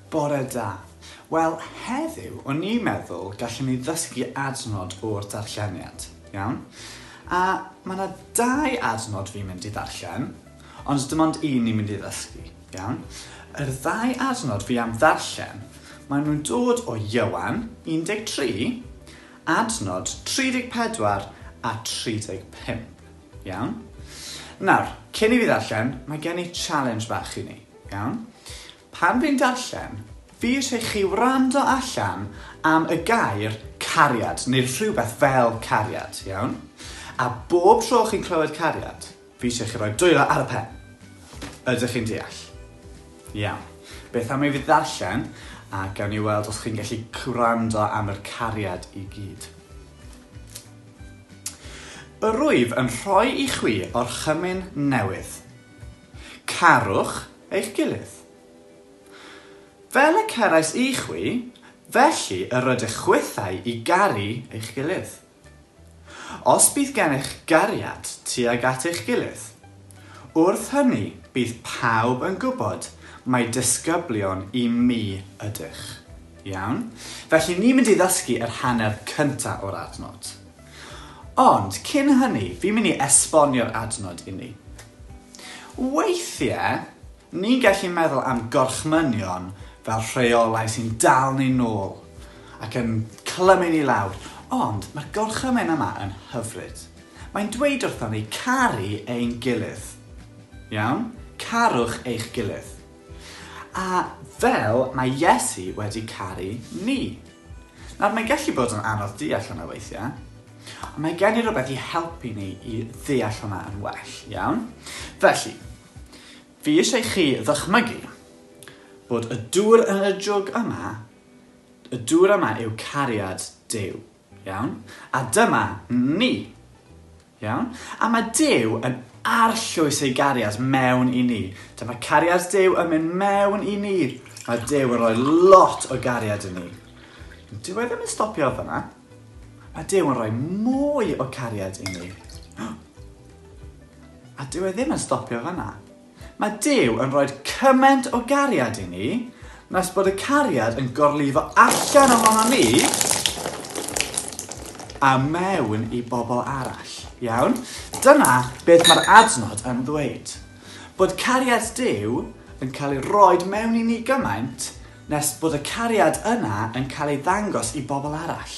Bore da. Wel, heddiw, o'n i'n meddwl gallwn ni ddysgu adnod o'r darlleniad, iawn? A mae yna dau adnod fi'n mynd i ddarllen, ond dim ond un ni'n mynd i ddysgu, iawn? Yr ddau adnod fi am ddarllen, maen nhw'n dod o Ioan 13, adnod 34 a 35, iawn? Nawr, cyn i fi ddarllen, mae gen i challenge bach i ni, iawn? Pan fi'n darllen, fi eisiau chi wrando allan am y gair cariad, neu rhywbeth fel cariad, iawn? A bob tro chi'n clywed cariad, fi eisiau chi roi dwylo ar y pen. Ydych chi'n deall? Iawn. Beth am i fi ddarllen, a gawn ni weld os chi'n gallu gwrando am yr cariad i gyd. Yr wyf yn rhoi i chwi orchymyn newydd. Carwch eich gilydd. Fel y cerais i chwi, felly yr ydych chwithau i garu eich gilydd. Os bydd gennych gariad tuag at eich gilydd, wrth hynny bydd pawb yn gwybod mai disgyblion i mi ydych. Iawn? Felly ni'n mynd i ddysgu yr hanner cynta o'r adnod. Ond cyn hynny, fi'n mynd i esbonio'r adnod i ni. Weithiau, ni'n gallu meddwl am gorchmynion fel rheolau sy'n dal ni nôl ac yn clymu ni lawr, ond mae'r gorchymyn yma yn hyfryd. Mae'n dweud wrthon ni caru ein gilydd. Iawn? Carwch eich gilydd. A fel mae Iesu wedi caru ni. Nawr, mae'n gallu bod yn anodd deall hwnna weithiau, ond mae gen i rywbeth i helpu ni i ddeall hwnna yn well, iawn? Felly, fi eisiau chi ddychmygu bod y dŵr yn y jwg yma, y dŵr yma yw cariad Duw, iawn? A dyma ni. Iawn? A mae Duw yn arllwys ei gariad mewn i ni. Dyma cariad Duw yn mynd mewn i ni. Mae Duw yn rhoi lot o gariad i ni. Dyw e ddim yn stopio fyna. Mae Duw yn rhoi mwy o cariad i ni. A dyw e ddim yn stopio fyna. Mae Duw yn rhoi cymaint o gariad i ni nes bod y cariad yn gorlifo allan ohono ni a mewn i bobl arall. Iawn? Dyna beth mae'r adnod yn ddweud. Bod cariad Duw yn cael ei roed mewn i ni gymaint nes bod y cariad yna yn cael ei ddangos i bobl arall.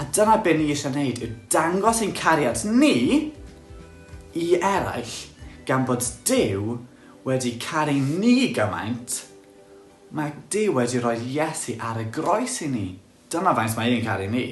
A dyna be ni eisiau wneud yw dangos ein cariad ni i eraill, gan bod Duw wedi caru ni gymaint, mae Duw wedi rhoi Iesu ar y groes i ni. Dyma faint mae e'n caru ni.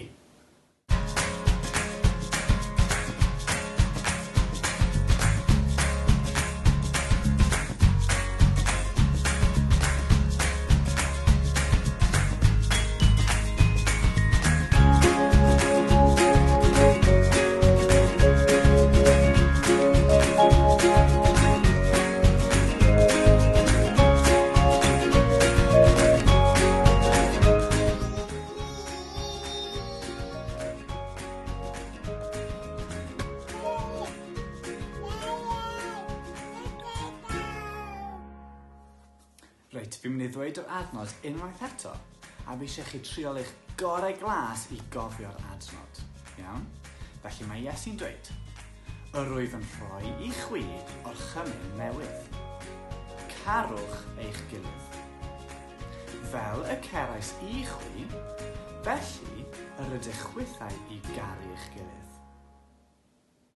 Reit, fi'n mynd i ddweud yr adnod unwaith eto, a fi eisiau chi trial eich gorau glas i gofio'r adnod. Iawn? Felly mae Iesu'n dweud, Yr wyf yn rhoi i chwi orchymyn newydd. Carwch eich gilydd. Fel y cerais i chwi, felly yr ydych chwithau i garu eich gilydd.